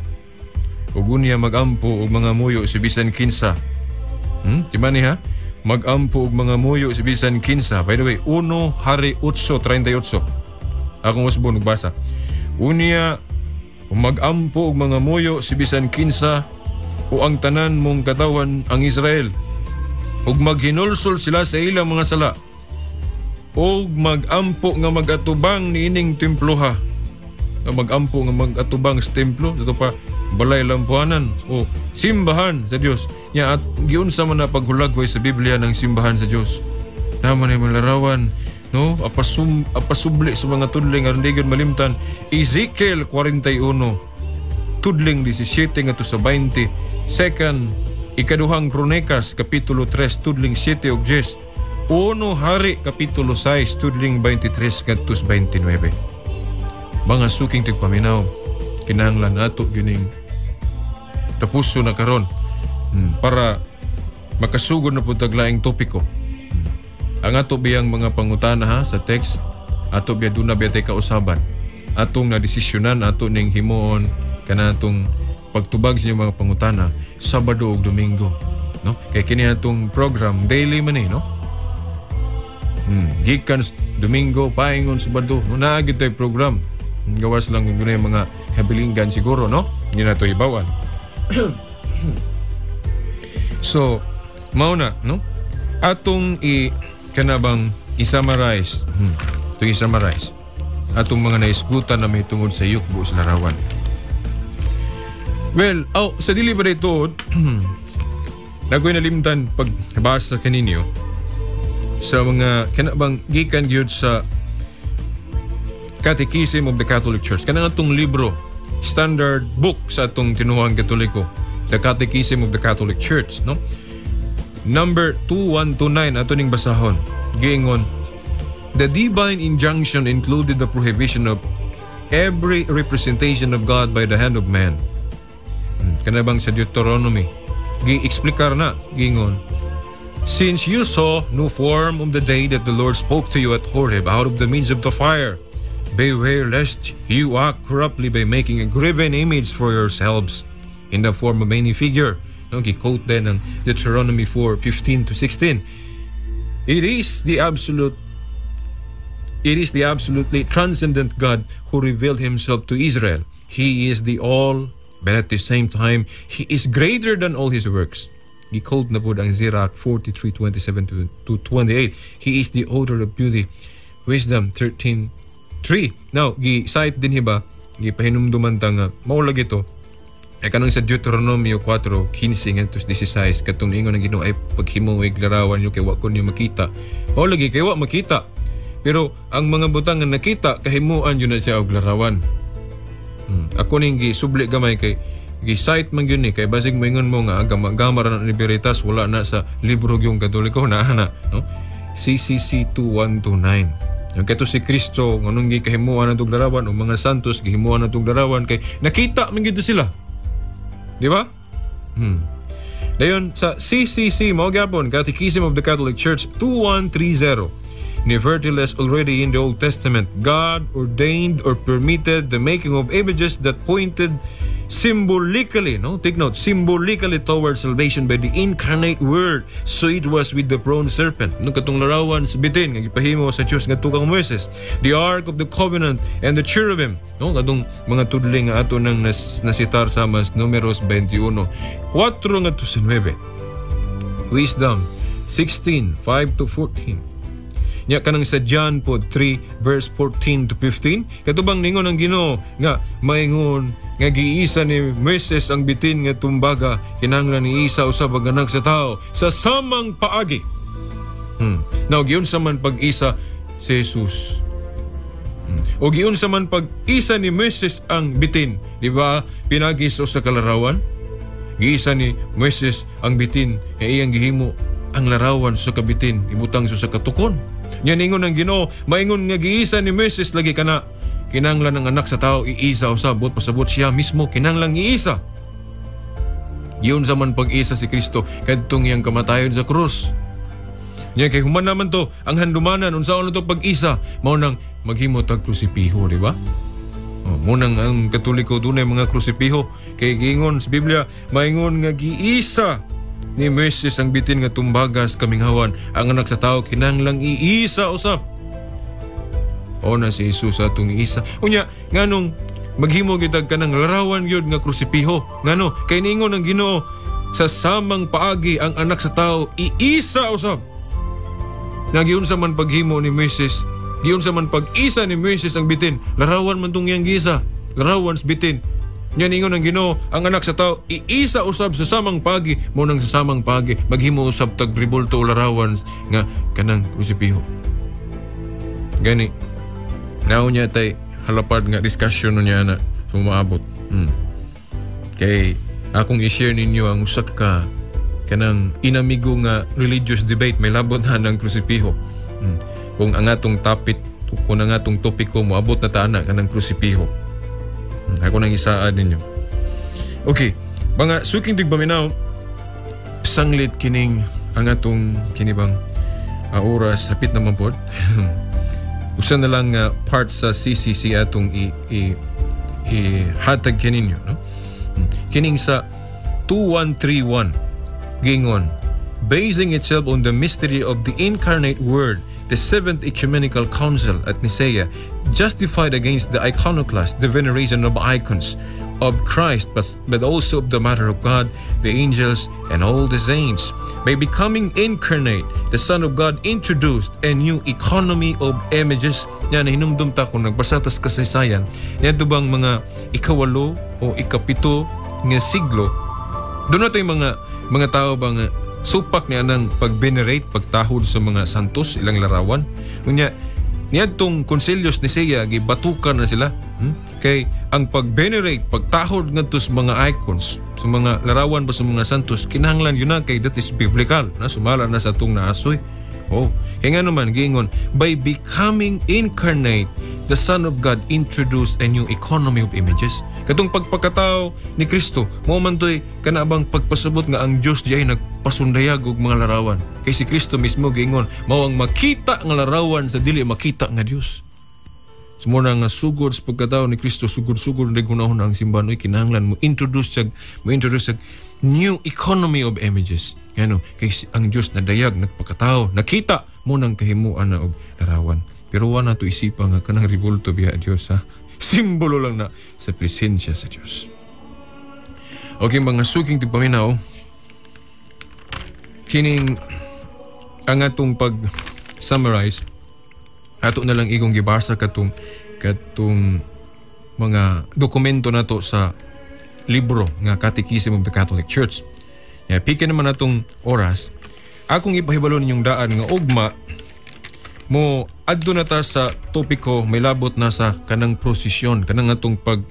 Ug gunya magampo og mga muyo si bisan kinsa. Di ba ni ha? Magampo og mga muyo si bisan kinsa. By the way, 1 Hari 8:38. Akong usbon nagbasa. Unya magampo og mga muyo si bisan kinsa o ang tanan mong katawan ang Israel, ug maghinulsol sila sa ilang mga sala, ug magampo nga magatubang niining temploha. Nga magampo nga magatubang sa templo, dito pa balay lampuanan o simbahan sa Dios. Nya at giunsa man na paghulagway sa Biblia ng simbahan sa Dios. Naman ay malarawan no, apasubli sa mga tudling aron di gyud malimtan. Ezekiel 41 tudling 17 ngadto sa 20. Second, Ikaduhang Kronikas kapitulo 3 tudling 7 ug 10. Uno Hari kapitulo 6 tudling 23 ngadto sa 29. Mga suking tigpaminaw, kinahanglan nato gining tapuso na karon para makasugod na pud tag laing topiko. Ang ato biyang mga pangutana ha sa text, ato biya duna biya tay kausaban. Atong nadesisyonan ato ning himuon kanatong pagtubag sa inyong mga pangutana Sabado ug Domingo, no? Kay kini atong program daily man eh, no? Gikan Domingo paingon Sabado, no, naa gyud tay program. Gawas lang kung dunay mga kabilinggan siguro, no? Hindi na to ibawan. So, mao na, no? Atong i kanabang i-summarize. Itong i-summarize. Atong mga naisgutan na may tungod sa yukbo sa larawan. Well, oh, sa dili ba ito, nagoy nalimtan pagbasa kaninyo sa mga kanabang gikan gyud sa Catechism of the Catholic Church. Kanang atong libro, standard book sa atong tinuohang Katoliko, The Catechism of the Catholic Church, no? Number 2129 ato ning basahon. Giingon, "The divine injunction included the prohibition of every representation of God by the hand of man." Kana bang sa Deuteronomy? Gi-explikar na, giingon, "Since you saw no form of the day that the Lord spoke to you at Horeb out of the midst of the fire, beware lest you act corruptly by making a graven image for yourselves in the form of any figure." No, gi-quote din ang Deuteronomy 4:15 to 16. It is the absolutely transcendent God who revealed himself to Israel. He is the all, but at the same time, he is greater than all his works. Gi-quote na po ang Sirach 43:27 to 28. He is the author of beauty. Wisdom 13:3. Now, gi-cite din hiba, gipahinumduman ta nga, mao lagi to, ay kanang sa Deuteronomio 4:15 ngadto 16, katong ingon ang Ginoo ay paghimo og larawan niyo kay wa ko niyo makita. Mao lagi kay wa makita. Pero ang mga butang nga nakita kahimuan yun na siya og larawan. Ako ning gisubli gamay kay gi-cite man gyud ni kay basig moingon mo nga gama-gama ra na ni Veritas, wala na sa libro yung Katoliko na na, no? CCC 2129. Yung kato si Kristo nganong gikahimuan natong larawan o mga santos gihimuan natong larawan kay nakita man gyud sila. Di ba? Dayon sa CCC mao gyapon Catechism of the Catholic Church 2130. "Nevertheless, already in the Old Testament, God ordained or permitted the making of images that pointed symbolically, no? Take note, symbolically towards salvation by the incarnate Word. So it was with the bronze serpent." No, katong larawan sa bitin nga gipahimo sa Dios ngadto kang Moises. "The Ark of the Covenant and the cherubim." No, katong mga tudling nga ato nang nasitar sa mas Numeros 21. 4 ngadto sa 9. Wisdom 16, 5 to 14. Nya kanang sa John po 3 verse 14 to 15, katubang ningon ang Ginoo nga maingon nga giisa ni Moises ang bitin nga tumbaga, kinahanglan ni isa usab ang anak sa tao sa samang paagi. Now giunsa man pag-isa si Jesus? O giunsa man pag-isa ni Moises ang bitin, di ba? Pinagi sa usa ka larawan. Giisa ni Moises ang bitin nga iyang gihimo ang larawan sa kabitin, ibutang sa katukon. Nya ningon ang Ginoo, maingon nga giisa ni Moises lagi kana, kinahanglan ang anak sa tao iisa usab, buot pasabot siya mismo kinahanglan iisa. Giunsa man pag-isa si Kristo kadtong iyang kamatayon sa krus? Nya kay human naman to ang handumanan unsaon na to pag-isa, mao nang maghimo tag krusipiho, di ba? Oh, munang ang Katoliko dunay mga krusipiho kay giingon sa Biblia maingon nga giisa ni Moises ang bitin nga tumbagas kaminghawan, ang anak sa tao kinahanglang iisa usab. O na si Jesus atong iisa. Unya nganong maghimo gyud kanang larawan gyud nga krusipiho? Ngano kay niingon ang Ginoo sa samang paagi ang anak sa tao iisa usab. Nagiunsa man paghimo ni Moises, giunsa man pag-isa ni Moises ang bitin, larawan man tong iyang giisa, larawan sa bitin. Nya ningon ang Ginoo, ang anak sa tao iisa usab sa samang pagi, mo nang sa samang pagi maghimo usab tag ribulto o larawan nga kanang krusipiho. Gani nao niya tay halapad nga discussion niya na sumaabot. Kay akong i-share ninyo ang usa ka kanang inamigo nga religious debate may labot na ng krusipiho. Kung ang atong topic, kung ang atong topiko moabot na ta ana kanang krusipiho. Ako nang isaad ninyo. Okay, mga suking tigpaminaw, sanglit kining ang atong kinibang oras hapit naman pod. Usa na lang part sa CCC atong i, i, i hatag kininyo, no? Kining sa 2131 gingon, "Basing itself on the mystery of the incarnate Word, the Seventh Ecumenical Council at Nicaea justified against the iconoclast the veneration of icons of Christ, but also of the Mother of God, the angels, and all the saints. By becoming incarnate, the Son of God introduced a new economy of images." Yan, hinumdum ta kung nagbasa tas kasaysayan, yan bang mga 8 o 7 nga siglo, doon na yung mga tao bang supak niya ng pag-venerate, pagtahod sa mga santos, ilang larawan. Unya, niadtong konselyos ni Nicaea, gibatukan na sila. Kay ang pag-venerate, pagtahod ngadto sa mga icons, sa mga larawan ba sa mga santos, kinahanglan yun na kay that is biblical, na sumala na sa atong naasoy. Oh, kaya nga naman giingon, "By becoming incarnate, the Son of God introduced a new economy of images." Katong pagpakatao ni Kristo, mao man to'y kana bang pagpasabot nga ang Dios di ay nagpasundayag og mga larawan. Kay si Kristo mismo giingon, mao ang makita nga larawan sa dili makita nga Dios. So mo na nga sugod sa pagkatao ni Kristo, sugod-sugod na hunahuna ang simbahan, uy, kinahanglan mo introduce sa new economy of images. Ngano kay ang Dios nadayag, nagpakatao, nakita mo nang kahimuan na og larawan. Pero wa na to isipa nga kanang rebulto biya Dios ha. Simbolo lang na sa presensya sa Dios. Okay, mga suking tigpaminaw, kining ang atong pag summarize, ato na lang igong gibasa katong mga dokumento nato sa libro nga Catechism of the Catholic Church. Ya, pika naman atong oras, akong ipahibalo ninyong daan nga ugma mo adto na ta sa topiko may labot na sa kanang prosesyon, kanang atong pag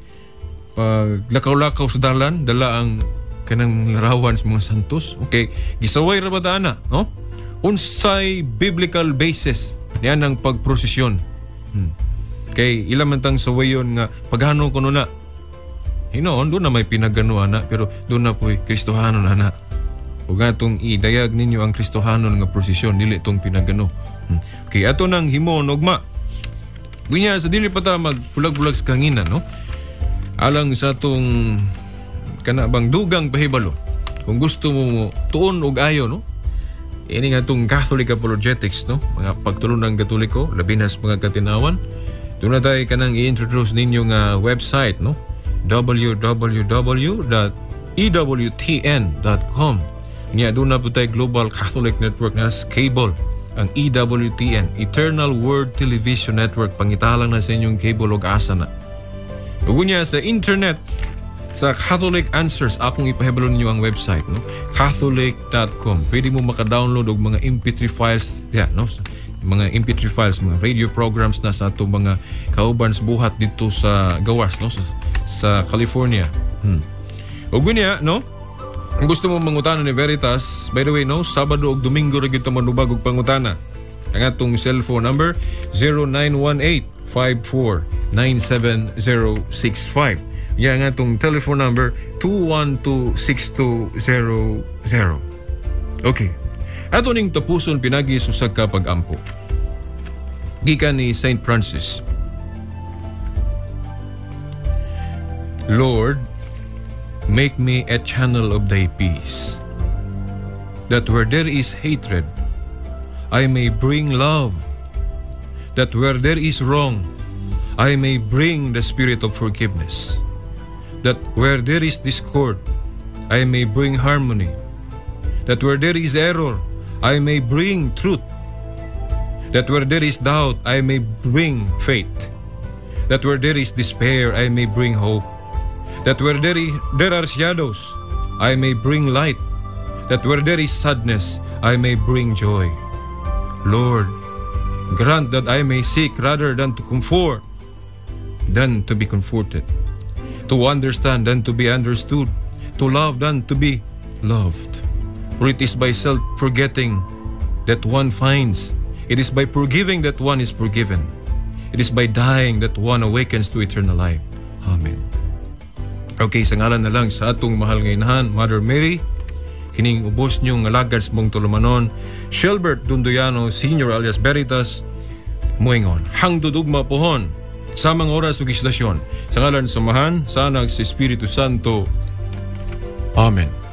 lakaw-lakaw sa dalan, dala ang kanang larawan sa mga santos. Okay, gisaway ra ba ta ana, no? Unsay biblical basis niyan ang pagprosesyon? Kay ila man tang sawayon nga pagano kuno na. Hinoon doon na may pinagano ana, pero doon na po'y Kristohanon ana. Ug atong idayag ninyo ang Kristohanon nga prosesyon, dili tong pinagano. Okay, ato nang himon ugma. Gunya sa dili pa ta magbulag-bulag sa kanginan, no? Alang sa atong kana bang dugang pahibalo. Kung gusto mo tuon og ayo, no? Ini nga itong Catholic apologetics, no? Mga pagtulon ng Katoliko, labi na sa mga katinawan. Doon na tayo kanang i-introduce ninyo nga website, no? www.ewtn.com. Nya doon na po tayo Global Catholic Network na cable ang EWTN, Eternal Word Television Network. Pangitalang na sa inyong cable og asa na. Ug unya sa internet sa Catholic Answers, akong ipahibalo ninyo ang website, no? Catholic.com. Pwede mo maka-download og mga MP3 files diya, no? Mga MP3 files, mga radio programs na sa atong mga kauban sa buhat dito sa gawas, no? Sa California. Ug unya, no? Kung gusto mo mangutana ni Veritas, by the way, no, Sabado ug Domingo ra gyud ta manubag og pangutana. Ang atong cellphone number 0918-54-97065. Yan ang atong telephone number 212-6200. Okay. Ato ning tapuson pinagi sa usa ka pag-ampo. Gikan ni Saint Francis. "Lord, make me a channel of thy peace, that where there is hatred, I may bring love, that where there is wrong, I may bring the spirit of forgiveness, that where there is discord, I may bring harmony, that where there is error, I may bring truth, that where there is doubt, I may bring faith, that where there is despair, I may bring hope, that where there are shadows, I may bring light, that where there is sadness, I may bring joy. Lord, Grant that I may seek rather than to comfort, than to be comforted, to understand than to be understood, to love than to be loved. For it is by self-forgetting that one finds. It is by forgiving that one is forgiven. It is by dying that one awakens to eternal life. Amen. Okay, sa ngalan na lang sa atong mahal nga inahan, Mother Mary, kining ubos niyong alagad sa mong tulumanon, Shelbert Dundoyano, Senior alias Veritas, muingon. Hangtod ugma pohon, samang oras ug istasyon. Sa ngalan sa Amahan, sa Anak, sa Espiritu Santo. Amen.